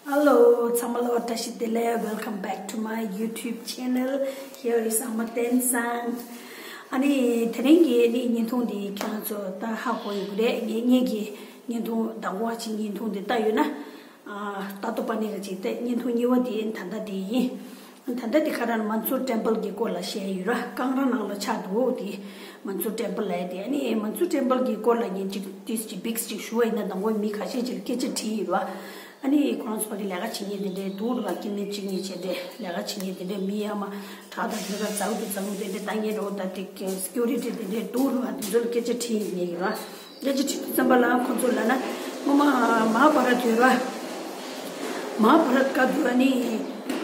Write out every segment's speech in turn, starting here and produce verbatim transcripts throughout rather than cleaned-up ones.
Hello, ཚང་མ་ལ་བཀྲ་ཤིས་བདེ་ལེགས། Welcome back to my YouTube channel. Here is Ama Tensang. ཨ་ནི་དེ་རིང་གི་ནི་བརྙན་ཐུང་འདི་ཁྱེད་རང་ཚོ་ད་ཧ་གོ་ཡོད་ཀྱི་རེད། ངས་ངེད་ཀྱི་བརྙན་ཐུང་དང་པོ་ཅིག་བརྙན་ཐུང་འདི་ལྟ་ཡོད་ན། ཨ་ཏ་ཏོ་པ་ནི་ག་ཅིག་ཏེ་བརྙན་ཐུང་གཉིས་པ་འདི་ད་ལྟ་འདི་ཡིན། ད་ལྟ་འདི་ཁ་རང་མན་ཚུར་ཊེམ་པལ་གྱི་སྐོར་ལ་བཤད་ཡོད་ར། ཀང་ར་ནང་ལ་ཆགས་འདུག་འོ་དེ་མན་ཚུར་ཊེམ་པལ་ལ་དེ། ཨ་ནི་མན་ཚུར་ཊེམ་པལ་གྱི་སྐོར་ལ་ངས་ཅིག་ཏིས་ཅིག་བིགས་ཅིག་ཞུ་བ་ཡིན་ན། དང་པོ་མི་ཁ་ཤས་ཅིག་སྐད་ཆ་དྲིས་ཡོད་ར། ཨ་ནི་ཁོ་རང་ཚོ་ཕ་གི་ལས་ཀ་བྱེད་མཁན་དེ་འདྲས་འདུག་ར། སྐྱེ་དམན་གཅིག་གཉིས་བྱས་ཏེ་ལས་ཀ་བྱེད་མཁན་དེ་འདྲས་མི་ཡ་མ་དྲག་དང་དུས་ར་ཛའུ་དུ་ཛའུ་དེ་འདྲས་ལྟ་མཁན་རོ། ད་དེ་སི་ཀུ་རི་ཊི་དེ་འདྲས་འདུག་ར། དེ་ཚོ་ལ་སྐད་ཆ་དྲིས་ཡིན་ནས་ཡོད་ར། སྐད་ཆ་དྲིས་དུས་ཙམ་པ་ལ་ཁོ་ཚོ་ལ་ན་སྔོན་མ་མ་ཧཱ་བྷ་ར་ཏ་ཡོད་ར། མ་ཧཱ་བྷ་ར་ཏ་སྐབས་དུ་ཨ་ནི་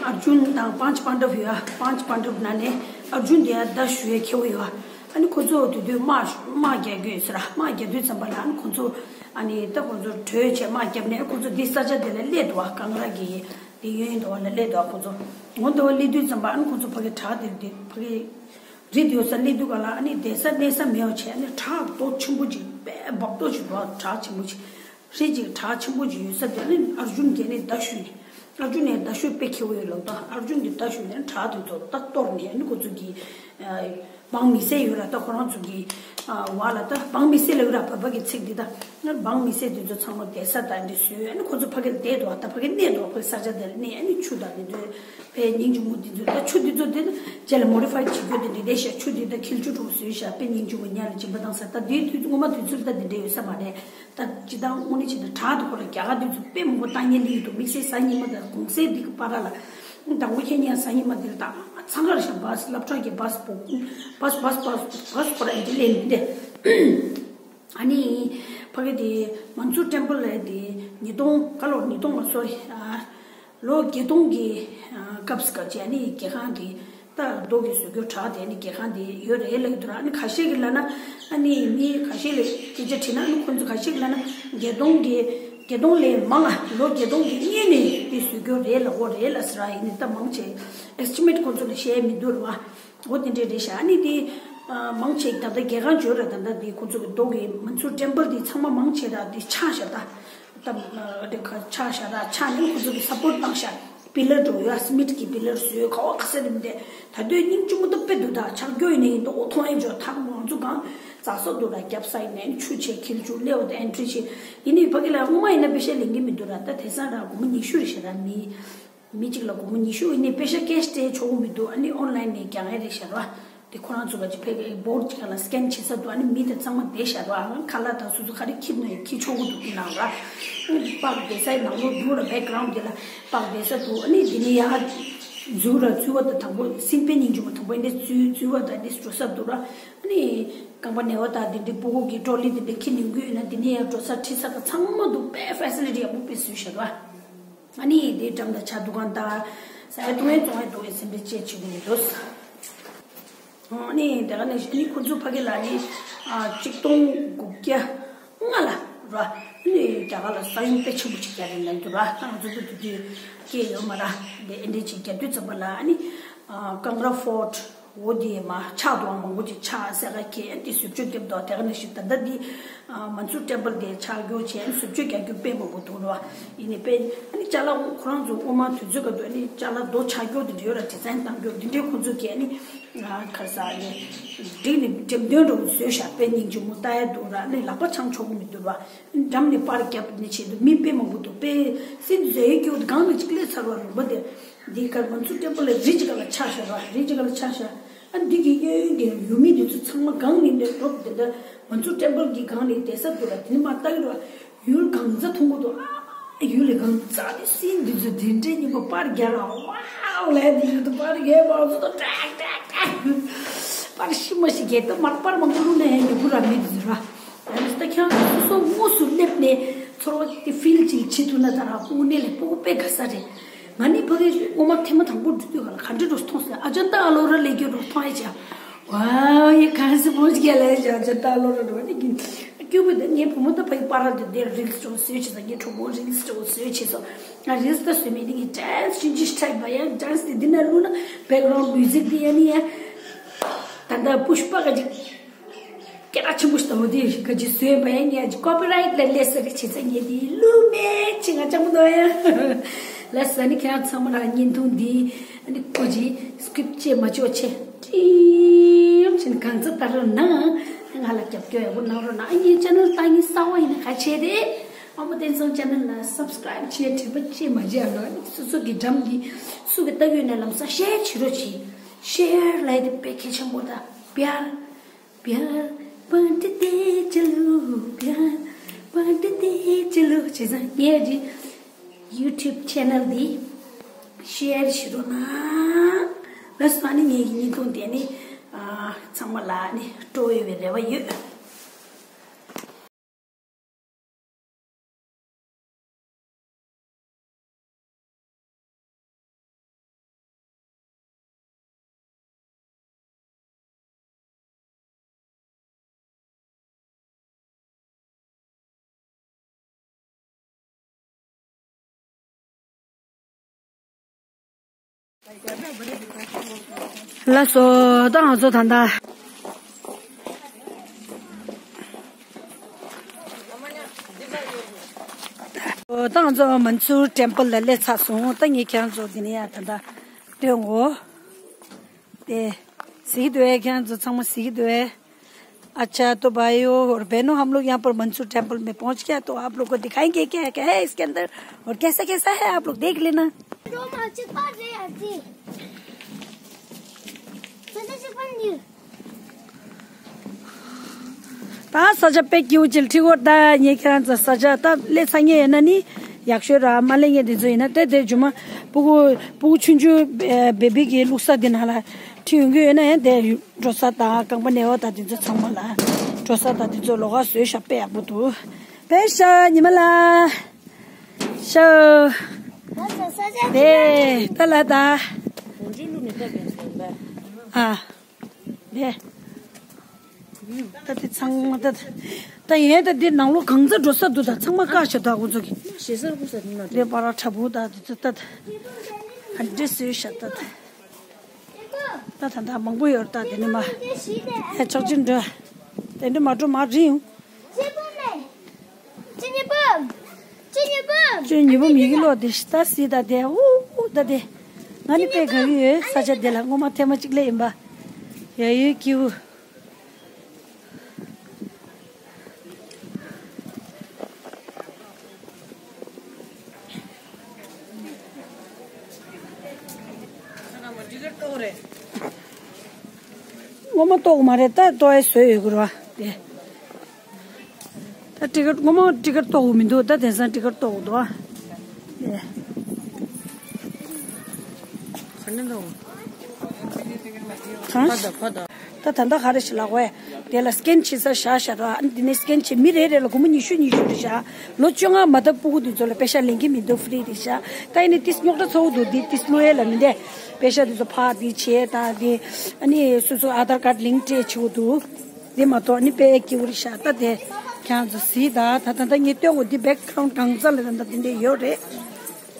ཨར་ཇུན་དང་པཉྩ་པཱན་ཌབ་ཡོད་ཨ། པཉྩ་པཱན་ཌབ་ནང་ནས་ཨར་ཇུན་དེ་ཡང་མདའ་གཞུ་ཡའི་ཁེ་བོ་ཡོད་ཨ། ཨ་ནི་ཁོ་ཚོ་དེ་དུས་དམག་དམག་རྒྱག་རྒྱུ་ཡོད་ཟེར་ཨ། དམག་རྒྱག་དུས་ཙམ་པ་ལ་ཨ་ནི་ཁོ་ཚོ་ཨ་ནི་ད་ཁོ་ཚོ་གྲོས་བྱས་དམག་རྒྱབ་ནས་ཁོ་ཚོ་འདི་ས་ཆ་དེ་ལ་སླེབས་འདུག་ཨ། ཀང་ར་གི་དེ་གཡས་གཡོན་དུ་བ་ལ་སླེབས་འདུག་ཨ། ཁོ་ཚོ་འོ་དེ་བ་སླེབས་དུས་ཙམ་པ་ཨ་ནི་ཁོ་ཚོ་ཕ་གི་བྲག་དེ་དེ་ཕ་གི་རི་དེ་ཡོད་ས་སླེབས་དུས་ག་ལ་ཨ་ནི་བསྡད་ས་གནས་ས་མེད་པ་བྱས། ཨ་ནི་བྲག་རྡོ་ཆེན་པོ་ཅིག་དཔེ་སྦག་ཏོ་ཅིག་འདུག་ཨ། བྲག་ཆེན་པོ་ཅིག་རི་ཅིག་བྲག་ཆེན་པོ་ཅིག་ཡོད་ས་དེ་ནི་ཨར་ཇུན་གྱིས་ནི་མདའ་གཞུས་ནས། ཨར་ཇུན་ནས་མདའ་གཞུ་དཔེ་ཁེ་བོ་ཡོད་ལབ་དང་། ཨར་ཇུན་གྱིས་མདའ་གཞུས་ནས་བྲག་དེ་ཚོ་ད་གཏོར་ནས་ཨ་ནི་ཁོ་ཚོ་གི་ཨ་འབངས་མི་སེར་ཡོད་ར། ད་ཁོ་རང་ཚོ་གི་ཨ་བ་ལ་ད་འབངས་མི་སེར་ལབ་ར། བོད་པ་གི་ཚིག་འདི་ད་ང་འབངས་མི་སེར་དེ་ཚོ་ཚང་མ་བསྡད་ས་ད་འདི་བཟོས། ཨ་ནི་ཁོ་ཚོ་ཕ་གིར་བསྡད་འདུག་ཨ། ད་ཕ་གིར་གནས་འདུག་ཨ། ཕ་གི་ས་ཆ་དེར་གནས། ཨ་ནི་ཆུ་དང་འདི་ཚོ་དཔེ་སྙིང་རྗེ་མོ་འདི་ཚོ། ད་ཆུ་འདི་ཚོ་དེ་ནི་རྗེས་ལ་མོ་ཌི་ཕའི་བྱེད་རྒྱུ་དེ་འདི་འདྲ་ཤག་ཆུ་འདི་ད་འཁྱིལ་ཆུ་འདྲ་བོ་བཟོས་ཤག་དཔེ་སྙིང་རྗེ་མོ། ཉ་ལ་སྦྱིན་པ་བཏང་ས། ད་དེའི་དུས་སྔོན་མ་དུས་ཚོད་ལ་ད་འདི་འདྲ་ཡོད་ས་མ་རེད། ད་སྤྱིར་བཏང་དངོས་གནས་བྱས་ན་བྲག་དེ་ཁོ་ར་རྒྱ་གར་དུས་ཚོད་དཔེ་མང་པོ་བཏང་ཉེན་ལི་ཡོད་འདུག་དམིགས་བསལ་གཟའ་ཉི་མ་དང་གུང་སེང་འདི་གི་བར་ལ། དང་པོ་ཁྱེད་ཉལ་གཟའ་ཉི་མ་འདིར་ད་ཚང་ཁར་ཤ་བཱས་སློབ་གྲྭ་གི་བཱས་པོ་བཱས་བཱས་བཱས་བཱས་པོ་ར་འདི་ལེན་འདི། ཨ་ནི་ཕ་གི་དེ་མན་ཚུར་ཊེམ་པལ་ལ་དེ་ཉིས་སྟོང་ག་ལོར་ཉིས་སྟོང་ལ་སོ་རི་ཨ་ལོ་བརྒྱད་སྟོང་གི་ཨ་སྐབས་སུ་ག་ཅི་ཨ་ནི་རྒྱལ་ཁང་དེ་ད་རྡོ་གི་བཟོ་རྒྱུ་བྲག་དེ་ཨ་ནི་རྒྱལ་ཁང་དེ་ཡོད་རེད་ལབ་འདུག་ར། ཨ་ནི་ཁ་ཤས་ཀྱིས་ལབ་ན་ཨ་ནི་མི་ཁ་ཤས་ལ་སྐད་ཆ་དྲིས་ན། ཨ་ནི་ཁོང་ཚོ་ཁ་ཤས་ཀྱིས་ལབ་ན་བརྒྱད་སྟོང་གི་བརྒྱད་སྟོང་ལས་མང་ང་ལོ་བརྒྱད་སྟོང་གི་སྔོན་ནས་དེ་བཟོ་རྒྱུ་རེད་ལབ་འོ་རེད་ལབ་ཟེར་ར། ཡིན་ནའི་ད་མང་ཆེ་ཨེ་སི་ཊི་མེ་ཊི་ཁོང་ཚོ་ལ་བཤད་མི་འདུག་ར་བ། འོ་དེ་འདྲས་རེད་ཤག་ཨ་ནི་དེ་ཨ་མང་ཆེ་ད་ལྟ་རྒྱལ་ཁང་བརྗོད་ར། ད་ལྟ་དེ་ཁོང་ཚོ་གི་རྡོ་གི་མན་ཚུར་ཊེམ་པལ་དེ་ཚང་མ་མང་ཆེ་ར་དེ་ཆག་ཤག་ད་ད་དེ་ཁ་ཆག་ཤག་ར། ཆག་ནས་ཁོང་ཚོ་གི་སབ་པོར་ཊི་བཏང་ཤག་པི་ལར་འགྲོ་ཡོད་ཨ། སི་མེན་ཊི་གི་པི་ལར་བཟོས། ག་བ་ག་ས་རིམ་དེ་ད་དུས་སྙིང་རྗེ་མོ་ད་དཔེ་འདུག་ད་ཆག་རྒྱུ་ཡིན་ནའི་ཡིན་འདུག་འོ་མཐོང་ཡས་འཇོག་ཐག་ང་ཚོ་གང་ཛ་སོ་འདུག་ར། རྒྱབ་ས་ཡིན་ནའི་ཆུ་ཆེ་འཁྱིལ་ཆུ་སླེབས་འོ་ད་ཨེན་ཊི་རི་བྱེད། ཡིན་ནའི་ཕ་གི་ལ་སྔོན་མ་ཡིན་ན་པེ་ཤ་ལེན་གི་མི་འདུག་ར། ད་དེང་སང་ར་སྒོར་མོ་ཉི་ཤུ་རེད་ཤག་ར། མི་མི་གཅིག་ལ་སྒོར་མོ་ཉི་ཤུ། ཡིན་ནའི་པེ་ཤ་ཀེ་ཤི་སྤྲད་ཆོག་གི་མི་འདུག་ཨ་ནི་ཨོན་ལའིན་ནས་རྒྱག་ཡས་རེད་ཤག་ར། དེ་ཁོ་རང་ཚོ་ག་ཅིག་ཕ་གི་བོར་ཌི་ཅིག་ལ་སི་ཀེན་བྱེད་ས་འདུག་ཨ་ནི་མི་དེ་ཚང་མ་བསྡད་ཤག་ར། ཁ་ལག་དང་སོ་སོ་ག་རེ་འཁྱེར་ན་ཡང་འཁྱེར་ཆོག་གི་འདུག་དེ་ནང་ར། པར་བསྡད་སའི་ནང་ལོགས་འདུག་ར། བེག་གྷ་རའུན་ཌི་དེ་ལ་པར་བསྡད་ས་འདུག་ཨ་ནི་དེ་ནས་ཡར་འཛུལ་ར། འཛུལ་བ་དང་དང་པོ་སེམས་དཔེ་སྙིང་རྗེ་མོ་དང་པོ་ཨ་ནི་འཛུལ་འཛུལ་བ་དང་ཨ་ནི་འགྲོ་ས་འདུག་ར། ཨ་ནི་རྐང་པ་ན་བ་དང་དེ་འདྲའི་སྤུ་གུ་གི་ཊོ་ལི་དེ་འདྲ་འཁྱེར་ནས་ཡོང་གི་ཡོད་ན་དེ་ནས་ཡར་འགྲོ་ས་ཁྲིད་ས་ག་ཚང་མ་འདུག་དཔེ་ཕེ་སི་ལི་ཊི་ཡག་པོ་དཔེ་བཟོས་ཤག་ར། ཨ་ནི་དེའི་འགྲམ་དང་ཆ་འདུ་ཁང་དང་ཟ་ཡ་བཏུང་ཡ་བཙོང་ཡ་འདུག་ཨེ་སེམས་ཁྲལ་ཅི་བྱེད་དགོས་མི་འདུག་ཨ་ནི་དེ་ག་ནས་ཨ་ནི་ཁོ་ཚོ་ཕ་གི་ལ་ནི་ཨ་གཅིག་སྟོང་དགུ་བརྒྱ་ལྔ་ལ་ར། ཨ་ནི་རྒྱ་གར་ལ་ས་ཡོམ་དཔེ་ཆེན་པོ་ཅིག་བརྒྱབ་རེད་ལབ་འདུག་ར། ད་ང་ཚོ་ཚོ་དེ་དུས་སྐྱེས་ཡོད་མ་ར། དེ་ཨེ་འདྲས་ཅིག་བརྒྱབ་དུས་ཙམ་པ་ལ་ཨ་ནི་ཨ་ཀང་ར་ཕོར་ཊི། འོ་དེ་མ་ཆག་འདུག་ཨ། མང་པོ་ཅིག་ཆག་སེ་ག་ཁེ་ཨ་དེ་བཟོ་བཅོས་རྒྱབ་འདུག་དེ་ག་ནང་བཞིན་ད་ལྟ་འདི་ཨ་མན་ཚུར་ཊེམ་པལ་དེ་ཆག་རྒྱུ་བྱས་ཨ་བཟོ་བཅོས་རྒྱག་རྒྱུ་དཔེ་མང་པོ་འདུག་ར་བ། ཡིན་ནའི་དཔེ་ཨ་ནི་ཅ་ལག་ཁོ་རང་ཚོ་སྔོན་མ་དུས་ཚོད་ག་དུས་ཨ་ནི་ཅ་ལག་རྡོ་ཆག་རྒྱུ་དེ་འདྲ་ཡོད་ར། ཌི་ཛའིན་བཏང་རྒྱུ་དེ་འདྲའི་ཁོ་ཚོ་གིས་ཨ་ནི་ཨ་ཁ་ས་ཨ་ནི་འགྲིག་ནས་འགྲེམས་སྟོན་འདྲ་བོ་བཟོས་ཤག་དཔེ་སྙིང་རྗེ་མོ་ལྟ་ཡ་འདུག་ར། ཨ་ནི་ལག་པ་འཆང་ཆོག་གི་མི་འདུག་ར་བ། འགྲམ་ནས་པར་བརྒྱབ་ནས་བྱེད་དུས་མི་དཔེ་མང་པོ་འདུག་དཔེ་སེམས་འཛེམ་ཡས་ཀྱི་འོ་དེ་སྒང་ལ་ཅིག་སླེབས་ཚར་བ་རུམ་པ་དེ། འདི་གར་མན་ཚུར་ཊེམ་པལ་ལ་རི་གཅིག་ག་ལ་ཆག་ཤག་ར། རི་གཅིག་ག་ལ་ཆག་ཤག་ཨ་འདི་གི་གཡས་གཡོན་གྱི་ཡུལ་མི་འདི་ཚོ་ཚང་མ་སྒང་ནས་ནས་འགྲོ་དེ་འདྲ་མན་ཚུར་ཊེམ་པལ་གྱི་སྒང་ནས་བསྡད་ས་འདུག་ར། དེ་ནས་མར་ལྟ་གི་འགྲོ། ཡུལ་གང་ཚ་མཐོང་གི་འདུག་ཨ་ཡུལ་ལས་གང་ཚ་དེ་སྲིན་འདི་ཚོ་དེ་འདྲའི་སྙིང་པོ་པར་རྒྱག་ར། ཝའོ་ལབ་དེ་ཡུལ་དུ་པར་རྒྱག་པར་ཚོ་དང་ཀྲེག་ཀྲེག་ཀྲེག་པར་ཤི་མ་ཤི་རྒྱལ་ད་མར་པར་མང་པོ་བླུགས་ན་ཡང་མི་དགོས་ར། མི་འདི་ཚོ་ར། ཡང་ད་ཁྱེད་རང་ཚོ་སོ་སོ་དངོས་སུ་སླེབས་ནས་ཚོར་བ་དེ་ཕིལ་ཅིག་བྱེད་ཐུབ་ན་ད་ར། དངོས་གནས་ལས་སྤུ་གུ་དཔེ་དགའ་ས་རེད། ང་ནི་ཕ་གི་སྔོན་མ་ཐེངས་མ་དང་པོ་འགྲོ་དུས་ག་ལ་ག་འདྲ་འགྲོ་མཐོང་ཟེར། ཨ་ཅག་ད་ཨ་ལོ་ར་ལས་རྒྱུ་འགྲོ་མཐོང་ཡ་ཅག་ཝའོ་ཡ་གང་སི་བོ་ཅིག་ལ་ཡ་ཅག་ཨ་ཅག་ད་ཨ་ལོ་ར་འགྲོ་ནི་གི་སྐྱོ་པོ་ད་ངའི་བུ་མོ་ད་ཕ་གི་པ་ར་དེ་དེ་རིལ་སི་འགྲོ་བཟོས་བྱེད་ས། ངའི་གྲོགས་པོ་རིལ་སི་འགྲོ་བཟོས་བྱེད་ས། ང་རིལ་སི་ད་བཟོས་མེད་དེ་ངས་ཌན་སི་ཅིག་ཅིག་ཊའིབ་པ་ཡ། ཌན་སི་དེ་འདི་ན་བླུགས་ན་བེག་གྷ་རའུན་ཌི་མིའུ་ཟིག་དེ་ཡ་ནི་ཡ། ད་ད་པུཤ་པ་ག་ཅིག་སྐད་གྲགས་ཆེན་པོ་ཞིག་དང་པོ་དེ་ག་ཅིག་བཟོས་པ་ཡིན། ཡ་ཅིག་ཀོ་པི་རའིཊ་ལ་སླེབས་ས་རེད་བྱས་ཙང་ངས་དེ་བླུགས་མེད་ཅིག་ང་ཅག་མོ་དོ་ཡ། ལགས་སོ། ཨ་ནི་ཁྱེད་རང་ཚང་མ་ལ་བརྙན་ཐུང་འདི་ཨ་ནི་ཀོ་ཅི་སི་ཀིབ་བྱས་མ་བཅུག་བྱས་ཀྲིམ་བྱས་ནས་གང་ཚ་ལྟ་རོགས་གནང་། ང་ལ་རྒྱབ་སྐྱོར་ཡག་པོ་གནང་རོགས་གནང་། ཨ་ངའི་ཅེ་ནལ་ལྟ་མཁན་གསར་པ་ཡིན་ན་ག་བྱས་ཏེ་ཨ་མོ་བསྟན་སྲུང་ཅེ་ནལ་ལ་སབ་སི་ཀ་རའིབ་བྱས་དྲན་པ་བཅས་མ་བརྗེད་རོགས། སོ་སོ་གི་འགྲམ་གྱི་སུ་གི་ལྟ་གི་ཡོད་ན་ལམ་སང་ཤེར་བྱེད་རོགས་གྱིས། ཤེར་ལབ་དེ་དཔེ་གལ་ཆེན་པོ་ད། བེར། བེར། བན་ཏི་ཏི་ཅི་ལུ་བེར། བན་ཏི་ཏི་ཅི་ལུ་བྱས་ཙང་ངའི་ཡུ་ཊུབ་ཅེ་ནལ་འདི་ཤེར་བྱེད་རོགས་གནང་། ལགས་སོ། ཨ་ནི་ངའི་བརྙན་ཐུང་དེ་ནི་ཨ་ཚང་མ་ལ་ནི་སྤྲོ་འོས་པའི་རེ་བ་ཡོད། ལགས་སོ། ད་ང་ཚོ་ད་ལྟ། ད་ང་ཚོ་མན་སུར་ཊེམ་པལ་ལ་སླེབས་ཚར་སོང་། ད་ངས་ཁྱེད་རང་ཚོ་འདི་ནས་ཡར་ད་ལྟ་སྟོན་གོ། དེ། གཟིགས་འདུག་ཨེ། ཁྱེད་རང་ཚོ་ཚང་མ་གཟིགས་འདུག་ཨེ། अच्छा तो भाइयों और बहनों, हम लोग यहाँ पर मंसूर टेम्पल में पहुंच गया, तो आप लोग को दिखाएंगे क्या क्या है इसके अंदर और कैसा कैसा है, आप लोग देख लेना। ད་ས་ཆ་དཔེ་སྐྱིད་པོ་ཅིག་ལ་འཁྲིད་ཡོད། ད་ངས་ཁྱེད་རང་ཚོ་ས་ཆ་ད་སླེབས་ཚར་མཁན་ཡིན་ན་ནི་ཡག་ཤོས་ར། མ་སླེབས་མཁན་དེ་ཚོ་ཡིན་ན་དེ་དེ་རྗེས་མ་སྤུ་གུ་སྤུ་གུ་ཆུང་ཆུང་བེ་བི་གི་བླུགས་ས་དེ་ནང་ལ་ཁྲིད་ཡོང་གི་ཡོད་ན་ཡང་དེ་འགྲོ་ས་དང་རྐང་པ་ན་བ་དང་དེ་ཚོ་ཚང་མ་ལ་འགྲོ་ས་དང་དེ་ཚོ་ལོགས་ཀ་བཟོས་ཤག་དཔེ་ཡག་པོ་འདུག་དཔེ་ཤག་ཉི་མ་ལགས། ཤག་དེ་ད་ལ་ད། ཨ། དེ། ད་དེ་ཚང་མ་ད། ད་ཡིན་ད་འདི་ནང་ལོགས་གང་ཚ་འགྲོ་ས་འདུག་ད་ཚང་མ་བཀག་ཤག་ད་ཁོང་ཚོ་གི། ཞེ་སར་ཁུ་ས་འདུག་ན་དེ་པ་ར་ཁྲ་བུ་ད་དེ་ཚོ་ད། ཨ་འདྲེ་བཟོས་ཤག་ད། ད་ད་ད་མང་པོ་ཡོད་ད་དེ་ནི་མ། ཧེ་ཆོག་ཅིག་འགྲོ། དེ་འདྲ་མ་འགྲོ་མ་རིང་། ཅི་ཉི་བུམ། ཅི་ཉི་བུམ། ཅི་ཉི་བུམ་ཡི་གེ་ཀློག་དེ་ཤི་ད་སི་ད་དེ་ཨུ་ཨུ་ད་དེ། ང་ནི་དཔེ་དགའ་གི་ཡོད། ས་ཆ་དེ་ལ་སྔོན་མ་ཐེངས་མ་གཅིག་སླེབས་ཡིན་པ། ཡ་ཡོད་ཀྱིའུ། སྔོན་མ་ཏོག་མ་རེད་ད་ཏོག་ཨེ་བཟོས་ཡོད་གི་ར་དེ། ད་ཊི་ཀེ་ཊི་སྔོན་མ་ཊི་ཀེ་ཊི་ཏོག་མི་འདུག་ད་དེང་སང་ཊི་ཀེ་ཊི་ཏོག་འདུག་ཨ། དེ། གང་། ད་ད་ལྟ་ག་རེ་ཞིག་ལབ་དགོས། དེ་ལ་སི་ཀེན་བྱེད་ས་བཞག་བཞག་ར། ཨ་ནི་དེ་ནས་སི་ཀེན་བྱེད་མི་རེ་རེ་ལ་སྒོར་མོ་ཉི་ཤུ་ཉི་ཤུ་རེ་བཞག་ལོ་བཅོ་ལྔ་མ་ཐག་སྤུ་གུ་དེ་ཚོ་ལ་པེ་ཤག་ལེན་གི་མི་འདུག་ཧྥི་རི་རེ་བཞག་ད་ཡིན་ནའི་ཏིས་རྙོག་དྲ་ཚ་བོ་འདུག་དེ་ཏིས་བླུག་ཡས་ལ་མི་འདས། པེ་ཤག་དེ་ཚོ་ཕར་དེ་བྱས་ད་དེ། ཨ་ནི་སོ་སོ་ཨ་དར་ཀར་ཌི་ལིང་ཀི་སྤྲད་བྱེད་དགོས་འདུག་དེ་མ་གཏོགས་ཨ་ནི་དཔེ་སྐྱིད་པོ་རེད་ཤག་ད་དེ་ཁྱེད་རང་ཚོ་གཟིགས་ད་ད་ད་ད་ངས་སྟོན་དགོས། དེ་བེག་གྷ་རའུན་ཌི་གང་ཚ་ལ་ད་ད་དེ་འདྲས་ཡོད་རེད།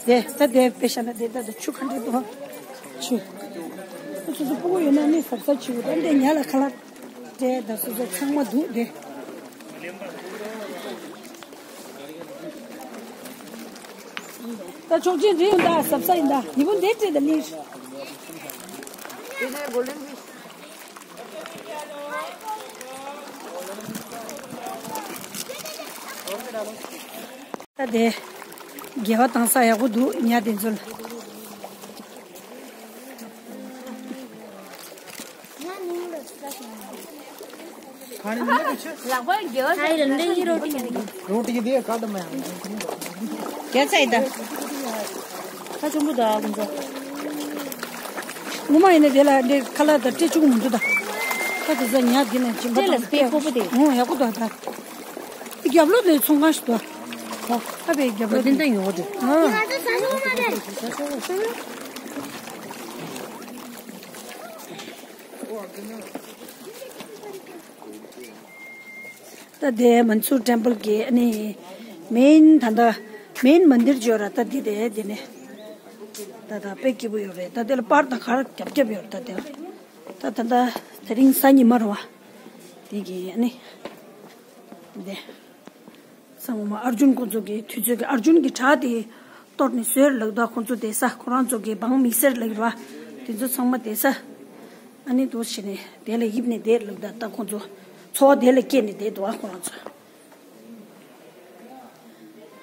དེ་ད་དེ་དཔེ་བཞག་ན་དེ་ད་ད་ཆུ་ག་འདྲས་འདུག་ཆུ། སོ་སོ་སྤུ་གུ་ཡོད་ན་ནི་ཟབ་ཟབ་བྱེད་དགོས། ད་འདི་ཉ་ལ་ཁ་ལག་སྤྲད་ད་སོ་སོ་ཚང་མ་འདུག་དེ། ད་ཆོག་མཆན་རེ་ཡོང་ད་ཟབ་ས་ཡིན་ད་ཉི་བུ་འདི་སྤྲད་ད་ལིར། ད་དེ། དགེ་བ་བཏང་ས་ཡག་པོ་འདུག་ཉ་དེ་ཚོ་ལ། रोटी दे काट मैं क्या चाहिए था? ཁ་ཆུང་པོ་ད་ཁོང་ཚོ། ངོ་མ་ཡིན་ན་དེ་ལ་འདི་ཁ་ལག་ད་སྤྲད་བཅུག་མི་འདུག་ད། ཁ་དེ་ཚོ་ཉ་འདི་ནས་སྦྱིན་པ་དེ་ལ་དཔེ་ཁོ་པོ་དེ། ཨོ་ཡག་པོ་འདུག་ད། རྒྱབ་ལོགས་དེ་ཚོང་ཁང་ཞིག་འདུག་ཨ་ཕའི་རྒྱབ་ལོགས་དེ། འདི་ཡོད་རེད། ཨ། ད་དེ་མན་སུར་ཊེམ་པལ་གྱི་ཨ་ནི་མེན་ད་ལྟ་མེན་མན་དིར་ཅིག་ཡོད་ར། ད་འདི་དེ་འདི་ནས་ད་ད་དཔེ་སྐྱིད་པོ་ཡོད་རེད། ད་དེ་ལ་པར་དང་གར་རྒྱབ་རྒྱབ་ཡོད་རེད། ད་དེ་ད་ད་ད་དེ་རིང་གཟའ་ཉི་མ་རེད་བ། དེ་གི་ཨ་ནི་དེ་སང་ཉིན་མོ་ཨར་ཇུན་ཁོང་ཚོ་གི་དུས་ཚོད་ཀྱི་ཨར་ཇུན་གྱི་བྲག་དེ། གཏོར་ནས་བཟོས་ལབ་ད་ཁོང་ཚོ་བསྡད་ས། ཁོ་རང་ཚོ་གི་བང་མི་སེར་ལབ་ར། དེ་ཚོ་ཚང་མ་བསྡད་ས། ཨ་ནི་འདུག་བྱས་ནས་དེ་ལ་ཡིབ་ནས་བསྡད་ལབ་ད། ད་ཁོང་ཚོ་འཚོ་བ་དེ་ལ་སྐྱེལ་ནས་བསྡད་འདུག་ཨ་ཁོ་རང་ཚོ།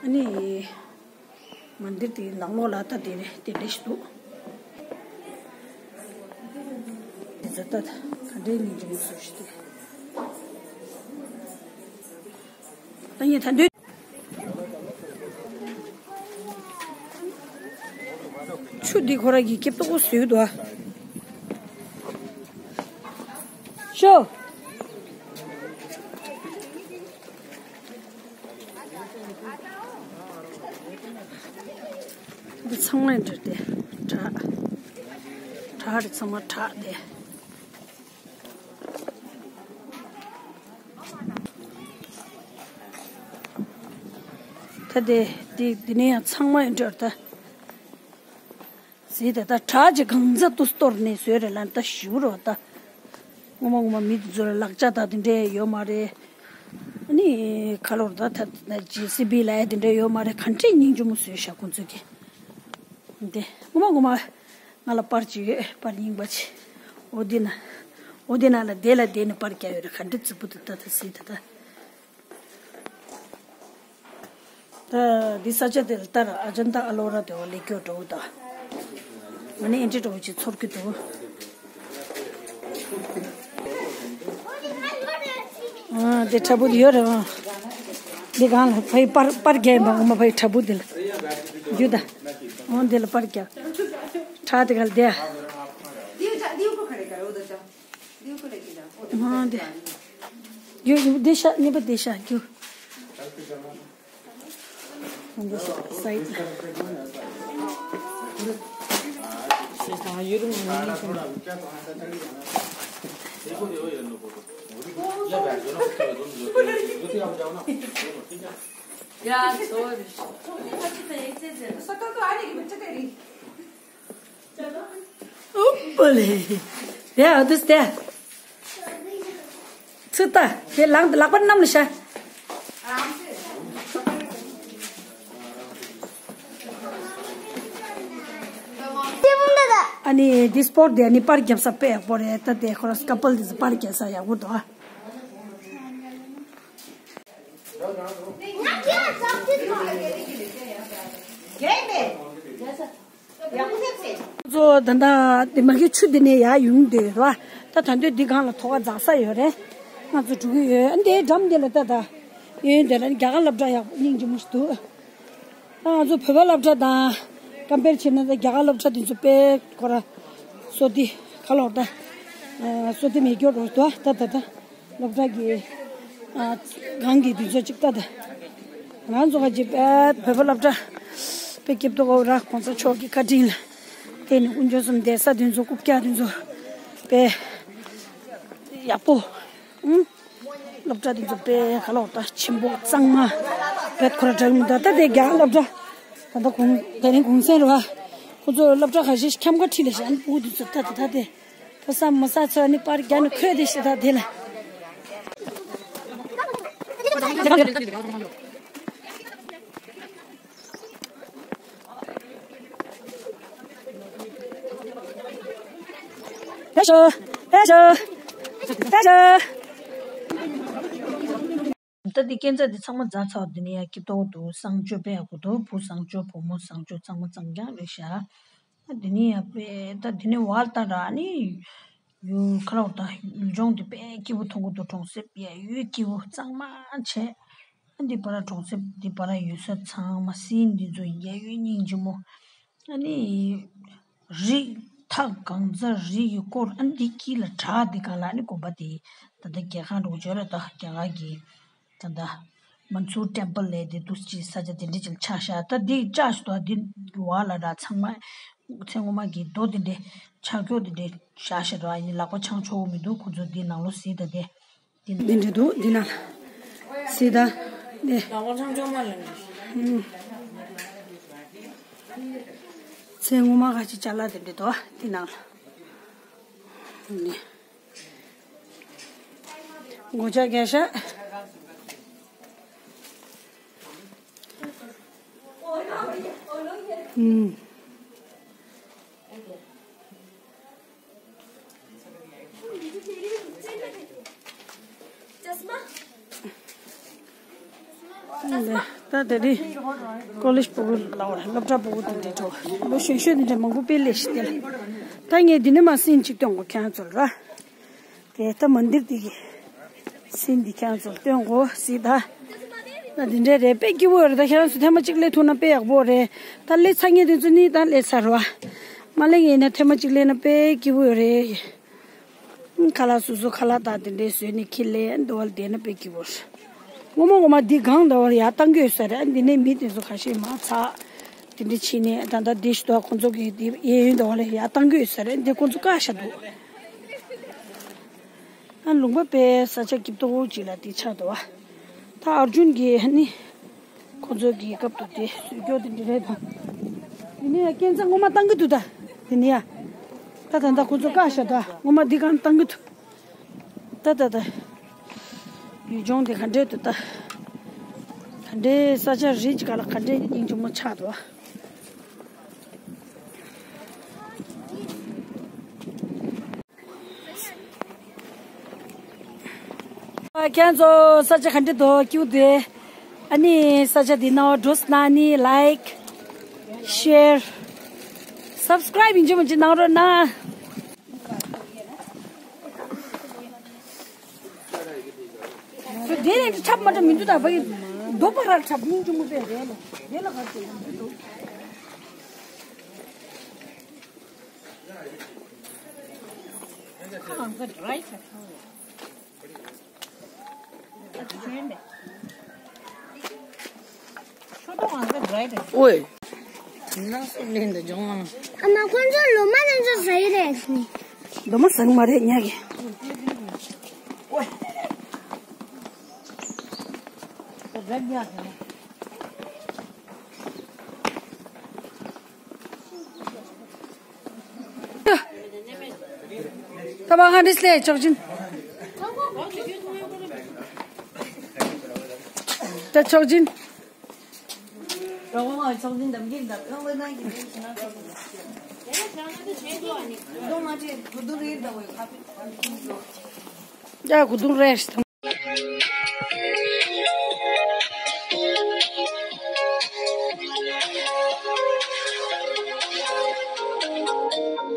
ཨ་ནི། མན་དིར་དེའི་ནང་ལོགས་ལ་ད་དེ་རེད། དེ་འདྲ་ཞིག་འདུག་དེ་ཚོ་ད་ད་འདྲའི་ཉིན་གྱི་མི་སུ་ཞིག་དེ། ད་ངས་ད་འདོད། ཆུ་འདི་ཁོ་ར་གི་ཁེབ་ཏོག་པོ་བཟོས་འདུག་ཨ། ཤོ། འདི་ཚང་མ་འདྲ་སྟེ། བྲག་བྲག་རེད། ཚང་མ་བྲག་སྟེ། ད་དེ་འདི་འདི་ནས་ཡང་ཚང་མ་འདྲ་ད། ཟེར་ཏེ་ད་བྲག་ཅིག་གང་ཚ་དུ་གཏོར་ནས་བཟོས་རེད་ལབ་ད་ཞུ་རོགས་ད། ངོ་མ་ངོ་མ་མི་དེ་ཚོ་ལ་ལག་ཆ་དང་དེ་འདྲས་ཡོད་མ་རེད། ཨ་ནི་ཁ་ལོར་ད་ད་ཇེ་སི་བི་ལ་ཡ་དེ་འདྲས་ཡོད་མ་རེད། ག་འདྲས་སྙིང་རྗེ་མོ་བཟོས་ཤག་ཁོང་ཚོ་གིས། འདི་ངོ་མ་ངོ་མ་ང་ལ་པར་ཅིག་ཡོད། པར་རྙིང་པ་ཅིག་འོ་འདི་ན། འོ་འདི་ན་ལ་དེ་ལ་དེ་ནས་པར་རྒྱག་ཡོད་རེད། ག་འདྲས་རྫིག་པོ་འདུག་ད་ད་ཟེར་ད་ད། ད་འདི་ས་ཆ་དེ་ལ་ལྟར་ཨ་ཇན་ཏ་ཨ་ལོ་ར་དེ་བ་ལེགས་སྐྱོ་འགྲོ་ད། ང་ནི་ཨེ་འདྲ་འགྲོ་ཅིག་ཚོར་གི་འདུག་ཨ་དེ་ཁྲ་བུ་དེ་ཡོད་རེད་ཨ། འདི་གང་ལ་ཕའི་པར་པར་རྒྱག་ཡིན་པ་ངོ་མ་ཕའི་ཁྲ་བུ་དེ་ལ། རྒྱུ་ད། འོ་འདི་ལ་པར་རྒྱག་ཁྲ་དེ་ག་ལ་དེ་ཨ། འོ་འདི། རྒྱུ་རྒྱུ་འདི་ཤ་གཉིས་པ་འདི་ཤ་རྒྱུ། འདི་ཤ་སའི་ཡ་ཚོ་རེ། ཨུབ་ལེ། དེ་ཨ་དུས་དེ། ཚུར་ལྟ། དེ་ལག་ལག་པ་གནམ་ལ་བཞག་ཨ་ནི་འདི་སྤོར་དེ་ནི་པར་རྒྱབ་ས་དཔེ་ཡག་པོ་རེད། ད་དེ་ཁོ་རང་ཀ་པལ་དེ་ཚོ་པར་རྒྱབ་ས་ཡག་པོ་འདུག་ཨ། གཙོ་བོ་ད་ལྟ་འདི་མ་གི་ཆུ་འདི་ནས་ཡར་ཡོང་འདོད་རེད་བ། ད་ད་འདོད་འདི་སྒང་ལ་ཐོག་ཁ་འཛག་ས་ཡོད་རེད། ང་ཚོ་འགྲོ་གི་ཡོད། ཨ་འདིའི་འགྲམ་འདི་ལ་ད་ད་ཡོད་འདི་ལ་རྒྱ་གར་སློབ་གྲྭ་ཡག་པོ་སྙིང་རྗེ་མོ་ཞིག་འདུག་ད་ང་ཚོ་བོད་པ་སློབ་གྲྭ་དང་ཀམ་པེར་བྱས་ན་ད་རྒྱ་གར་སློབ་གྲྭ་འདི་ཚོ་དཔེ་ཁོ་ར་བསོད་བདེ་ག་ལོར་ད་བསོད་བདེ་མེད་སྐྱོ་རོ་ད་ད་ད། སློབ་གྲྭ་གི་ཨ་སྒང་གི་དུས་ཚོད་ཅིག་ལྟ་དང་། ང་ཚོ་ག་ཅིག་པད་བོད་པ་སློབ་གྲྭ་དཔེ་སྐྱིད་པོ་འོ་ར་གོང་ས་མཆོག་གི་བཀའ་དྲིན་ལ་བརྟེན་ནས་དཀོན་མཆོག་གསུམ་བདེ་ས་དུས་ཚོད་རྐུབ་བཀྱག་དུས་ཚོད་དཔེ་ཡག་པོ། ཨུམ། སློབ་གྲྭ་དུས་ཚོད་དཔེ་ག་ལོག་ད་ཆེན་པོ་གཙང་མ་བེད་ཁོ་ར་དྲག་མི་འདུག་ད་ལྟའི་རྒྱ་གར་སློབ་གྲྭ་ད་ལྟ་གུང་དེ་རིང་གུང་སེང་རེད་བ། ཁོ་ཚོ་སློབ་གྲྭ་ཁ་ཤས་ཤིག་ཁྱམས་ཁ་ཁྲིད་ལ་ཞན་པོ་དུས་ཚོད་ད་ད་ད་དེ། ཕ་ས་མ་ས་ཚོ་ནི་པར་རྒྱག་ནི་ཁོས་དེ་ཤི་ད་དེ་ལ། ཕེ་ཤོ། ཕེ་ཤོ། ཕེ་ཤོ། ད་འདི་སྐས་འཛེག་འདི་ཚང་མ་འཛེགས་ཚར། འདི་ནས་ཡར་སྐྱིད་ཏོག་འདུག་གསང་སྤྱོད་དཔེ་ཡག་པོ་འདུག་བུ་གསང་སྤྱོད་བུ་མོ་གསང་སྤྱོད་ཚང་མ་གཙང་རྐྱང་རེད་ཤག་འདི་ནས་ཡར་དཔེ་ད་འདི་ནས་བར་ལྟ་ར་ནི་ཡུལ་ཁ་ལོག་ད་ཡུལ་ལྗོངས་འདི་དཔེ་སྐྱིད་པོ་མཐོང་གི་འདུག་གྲོང་གསེབ་ཡ་ཡུལ་སྐྱིད་པོ་གཙང་མ་བྱས། འདི་པར་གྲོང་གསེབ་འདི་པར་ཡུལ་ས་ཚང་མ་སིན་འདི་ཚོ་ཡ་ཡུལ་སྙིང་རྗེ་མོ། ཨ་ནི། རི། ཐག་གང་ཚ་རི་ཡི་སྐོར་ཨ་འདི་དཀྱིལ་ལ་བྲག་འདི་ག་ལ་ནི་དགོན་པ་དེ། ད་ལྟ་རྒྱལ་ཁང་འགྲོ་བརྗོད་ར་ད་རྒྱ་གར་གྱི། ད་ལྟ། མན་ཚུར་ཊེམ་པལ་ལས་དེ་འདུག་ཅི་ས་ཆ་དེ་འདྲི་ཅིག་ཆགས་ཤག་ད་འདི་ལྕགས་ཤིག་ཏུ་འདི་བ་ལ་ར་ཚང་མ། ཚེ་སྔོན་མ་གི་རྡོ་དེ་འདྲི་ཆག་སྐྱོ་དེ་འདྲི་བཞག་ཤག་ར་ཡིན་ལག་པ་འཆང་ཆོག་མི་འདུག་ཁོ་ཚོ་འདི་ནང་ལོ་ཟིག་ད་དེ། འདི་འདྲ་འདུག་འདི་ན། སི་ད། ནི། ཚེ་སྔོན་མ་ག་ཅི་ཅ་ལག་དེ་འདྲ་འདུག་འདི་ན། ནི། མགོ་ལྕགས་རྒྱག་ཤག་ཨུམ། ད་དེ་རིང་ཀོ་ལེཇ་སྤུ་གུ་ལ་བར་སློབ་གྲྭ་སྤུ་གུ་དེ་འདྲའི་འགྲོ་ལོ་གཞོན་གཞོན་དེ་འདྲ་མང་པོ་དཔེ་ལས་ཤི་དེ་ལ། ད་ངས་འདི་ནས་མ་སིན་གཅིག་སྟོན་གོ་ཁྱེད་ཚོར་ར། དེ་ད་མན་དིར་དེ་གི་སིན་འདི་ཁྱེད་ཚོར་སྟོན་གོ་སི་ད། ད་འདི་འདྲའི་རེད། དཔེ་སྐྱིད་པོ་རེད། ད་ཁྱེད་ཚོ་ཐེངས་མ་གཅིག་སླེབས་ཐུབ་ན་དཔེ་ཡག་པོ་རེད། ད་སླེབས་ཚར་མཁན་དེ་ཚོ་ནི་ད་སླེབས་ཚར་བ། མ་སླེབས་མཁན་ཡིན་ན་ཐེངས་མ་གཅིག་སླེབས་ན་དཔེ་སྐྱིད་པོ་རེད། ཁ་ལག་སོ་སོ་ཁ་ལག་དང་དེ་འདྲའི་བཟོས་ནས་ཁྱེར་སླེབས་འདི་བ་ལ་བསྡད་ན་དཔེ་སྐྱིད་པོ་རེད། ངོ་མ་ངོ་མ་འདི་སྒང་འདི་བ་ལ་ཡར་བཏང་གི་ཡོད་ས་རེད། འདི་ནས་མི་དེ་ཚོ་ཁ་ཤས་མར་ཚར། དེ་འདྲ་བྱས་ནས་ད་ལྟ་འདི་ཞུ་དོ་ཁོང་ཚོ་གི་འདི་གཡས་གཡོན་འདི་བ་ལ་ཡར་བཏང་གི་ཡོད་ས་རེད། འདི་ཁོང་ཚོ་བཀག་བཞག་འདུག་ཨ་ལུང་པ་པའི་ས་ཆ་སྐྱིད་པོ་ཅིག་ལ་དེ་ཆགས་འདུག་བ། ད་ཨར་ཇུན་གྱིས་ནི་ཁོ་ཚོ་གི་སྐབས་དུ་དེ་སུས་སྐྱོ་དེ་འདྲ་རེད་དང་། དེ་ནས་ཡ་སྐས་འཛེག་སྔོན་མ་བཏང་གི་འདུག་ད་དེ་ནས་ཡ། ད་ད་ད་ཁོ་ཚོ་བཀག་བཞག་ད་སྔོན་མ་འདི་གང་བཏང་གི་འདུག་ད་ད་ད། ཡུལ་ལྗོངས་དེ་ག་འདྲས་འདུག་ད། ག་འདྲས་ས་ཆ་རི་གཅིག་ག་ལ་ག་འདྲས་སྙིང་རྗེ་མོ་ཆགས་འདུག་ཨ། ཁྱེད་ཚོ་ས་ཆ་ག་འདྲ་འདུག་སྐྱིད་པོ་འདུག་ཨ་ནི་ས་ཆ་འདི་ནང་འགྲོ་སྣང་ནི་ལའིཀ་ཤེར་སབ་སི་ཀ་རའིབ་ཡིན་གཅིག་མིན་གཅིག་གནང་རོགས་གནང་། དེ་ནས་ཁྲབ་མ་འདྲ་མི་འདུག་ད་བ་ཡི་རྡོ་བ་ར་ཁྲབ་སྙིང་རྗེ་མོ་དཔེ་རེད་ལ་རེད་ལ་ག་ཚོད་ཡིན་འདུག་ཁ་ང་ཚོ་ཌ་རའི་ཆགས་ཚར་བས། ཨོའི། ཨ་མ་ཁོང་ཚོ་ལོ་མ་ལེན་ཚོ་ཟ་ཡི་རེད། ལོ་མ་ཟ་གི་མ་རེད་ཉག་གི། ད་བ་ཧ་འདྲེས་ལས་ཆོག་ཅིན། ད་ཆོག་ཅིན། ཡ་གུ་དུང་རེད།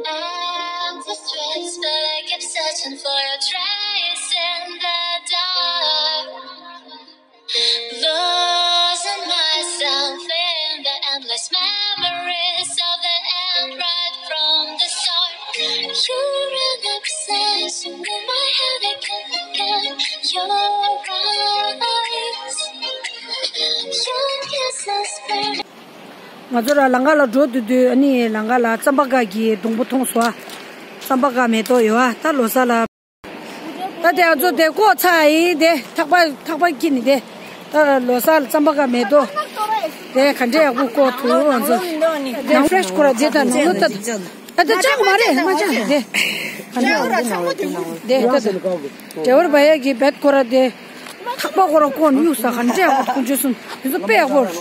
I'm just whisper, keep searching for your trace in the dark. Losing myself in the endless memories of the end right from the start. You're an obsession in my head, I can't forget your eyes. Your kisses burn. ང་ཚོ་ར་ལམ་ཁ་ལ་འགྲོ་དུས་དུས་ཨ་ནི་ལམ་ཁ་ལ་རྩམ་པ་སྒང་གི་སྡོང་པོ་མཐོང་སོང་ཨ། རྩམ་པ་སྒང་མེ་ཏོག་ཡོད་ཨ། ད་ལོ་གསར་ལ། ད་དེ་ང་ཚོ་དེ་བཀོག་ཚར་ཡིན་དེ་ཐག་པ་ཐག་པ་འཁྱེར་ནས་དེ། ད་ལོ་གསར་ལ་རྩམ་པ་སྒང་མེ་ཏོག་དེ་ག་འདྲས་ཡག་པོ་བཀོག་ཐུབ་ང་ཚོ། ནང་ཕྲེ་ཤི་ཁོ་ར་དེ་ད་ནང་ལོ་ད། ད་ད་ཅག་མ་རེད་མ་ཅག་དེ། ག་འདྲས་ཡག་པོ་ནང་ལོ་དེ་ནང་ལོ། དེ་ད་ད། ཌེ་ཝར་བ་ཡ་གི་བེད་ཁོ་ར་དེ། ཐག་པ་ཁོ་ར་བཀོག་ནས་གཡུག་ས་ག་འདྲས་ཡག་པོ་ཁོང་ཚོས་གསུངས་དེ་ཚོ་དཔེ་ཡག་པོ་རེད།